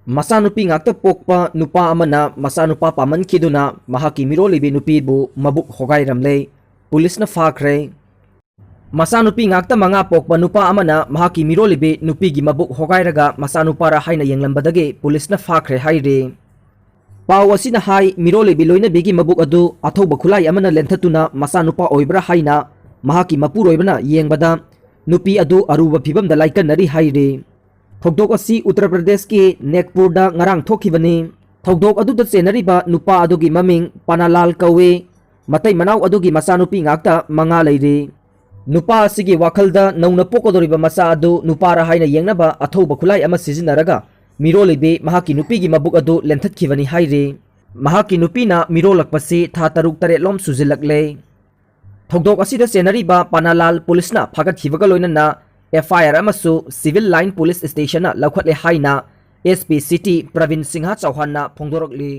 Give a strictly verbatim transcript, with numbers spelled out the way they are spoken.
ꯃꯆꯥꯅꯨꯄꯤ ꯉꯥꯛꯇ ꯄꯣꯛꯄ ꯅꯨꯄꯥ ꯑꯃꯅ ꯃꯆꯥꯅꯨꯄꯥ ꯄꯥꯝꯃꯟꯈꯤꯗꯨꯅ ꯃꯍꯥꯛꯀꯤ ꯃꯤꯔꯣꯜꯂꯤꯕꯤ ꯅꯨꯄꯤꯕꯨ ꯃꯕꯨꯛ ꯍꯣꯒꯥꯏꯔꯝꯂꯦ꯫ ꯄꯨꯂꯤꯁꯅ ꯐꯥꯈ꯭ꯔꯦ꯫ ꯃꯆꯥꯅꯨꯄꯤ ꯉꯥꯛꯇ ꯃꯉꯥ ꯄꯣꯛꯄ ꯅꯨꯄꯥ ꯑꯃꯅ ꯃꯍꯥꯛꯀꯤ ꯃꯤꯔꯣꯜꯂꯤꯕꯤ ꯅꯨꯄꯤꯒꯤ ꯃꯕꯨꯛ ꯍꯣꯒꯥꯏꯔꯒ ꯃꯆꯥꯅꯨꯄꯥꯔ ꯍꯥꯏꯅ ꯌꯦꯡꯂꯝꯕꯗꯒꯤ ꯄꯨꯂꯤꯁꯅ ꯐꯥꯈ꯭ꯔꯦ ꯍꯥꯏꯔꯤ꯫ ꯄꯥꯎ ꯑꯁꯤꯅ ꯍꯥꯏ, ꯃꯤꯔꯣꯜꯂꯤꯕꯤ ꯂꯣꯏꯅꯕꯤꯒꯤ ꯃꯕꯨꯛ ꯑꯗꯨ ꯑꯊꯧꯕ ꯈꯨꯠꯂꯥꯏ ꯑꯃꯅ ꯂꯦꯟꯊꯠꯇꯨꯅ ꯃꯆꯥꯅꯨꯄꯥ ꯑꯣꯏꯕ꯭ꯔꯥ ꯍꯥꯏꯅ ꯃꯍꯥꯛꯀꯤ ꯃꯄꯨꯔꯣꯏꯕꯅ ꯌꯦꯡꯕꯗ ꯅꯨꯄꯤ ꯑꯗꯨ ꯑꯔꯨꯕ ꯐꯤꯕꯝꯗ ꯂꯥꯏꯀꯠꯅꯔꯤ ꯍꯥꯏꯔꯤ꯫ ꯊꯧꯗꯣꯛ ꯑꯁꯤ ꯎꯠꯇꯔ ꯄ꯭ꯔꯗꯦꯁꯀꯤ ꯅꯦꯒꯄꯨꯔꯗ ꯉꯔꯥꯡ ꯊꯣꯛꯈꯤꯕꯅꯤ꯫ ꯊꯧꯗꯣꯛ ꯑꯗꯨꯗ ꯆꯦꯟꯅꯔꯤꯕ ꯅꯨꯄꯥ ꯑꯗꯨꯒꯤ ꯃꯃꯤꯡ ꯄꯥꯅꯥꯂꯥꯜ ꯀꯧꯏ꯫ ꯃꯇꯩ ꯃꯅꯥꯎ ꯑꯗꯨꯒꯤ ꯃꯆꯥꯅꯨꯄꯤ ꯉꯥꯛꯇ ꯃꯉꯥ ꯂꯩꯔꯤ꯫ ꯅꯨꯄꯥ ꯑꯁꯤꯒꯤ ꯋꯥꯈꯜꯗ ꯅꯧꯅ ꯄꯣꯛꯀꯗꯧꯔꯤꯕ ꯃꯆꯥ ꯑꯗꯨ ꯅꯨꯄꯥꯔ ꯍꯥꯏꯅ ꯌꯦꯡꯅꯕ ꯑꯊꯧꯕ ꯈꯨꯠꯂꯥꯏ ꯑꯃ ꯁꯤꯖꯤꯟꯅꯔꯒ ꯃꯤꯔꯣꯜꯂꯤꯕꯤ ꯃꯍꯥꯛꯀꯤ ꯅꯨꯄꯤꯒꯤ ꯃꯕꯨꯛ ꯑꯗꯨ ꯂꯦꯟꯊꯠꯈꯤꯕꯅꯤ ꯍꯥꯏꯔꯤ꯫ ꯃꯍꯥꯛꯀꯤ ꯅꯨꯄꯤꯅ ꯃꯤꯔꯣꯜꯂꯛꯄꯁꯤ ꯊꯥ ꯇꯔꯨꯛ ꯇꯔꯦꯠꯂꯣꯝ ꯁꯨꯖꯤꯜꯂꯛꯂꯦ꯫ ꯊꯧꯗꯣꯛ ꯑꯁꯤꯗ ꯆꯦꯟꯅꯔꯤꯕ ꯄꯥꯅꯥꯂꯥꯜ ꯄꯨꯂꯤꯁꯅ ꯐꯥꯒꯠꯈꯤꯕꯒ ꯂꯣꯏꯅꯅ ꯑꯦꯐ ꯑꯥꯏ ꯑꯥꯔ ꯑꯃꯁꯨ ꯁꯤꯚꯤꯜ ꯂꯥꯏꯟ ꯄꯨꯂꯤꯁ ꯁ꯭ꯇꯦꯁꯟꯅ ꯂꯧꯈꯠꯂꯦ ꯍꯥꯏꯅ S P city Prabin Singh ꯆꯧꯍꯥꯟꯅ ꯐꯣꯡꯗꯣꯔꯛꯂꯤ꯫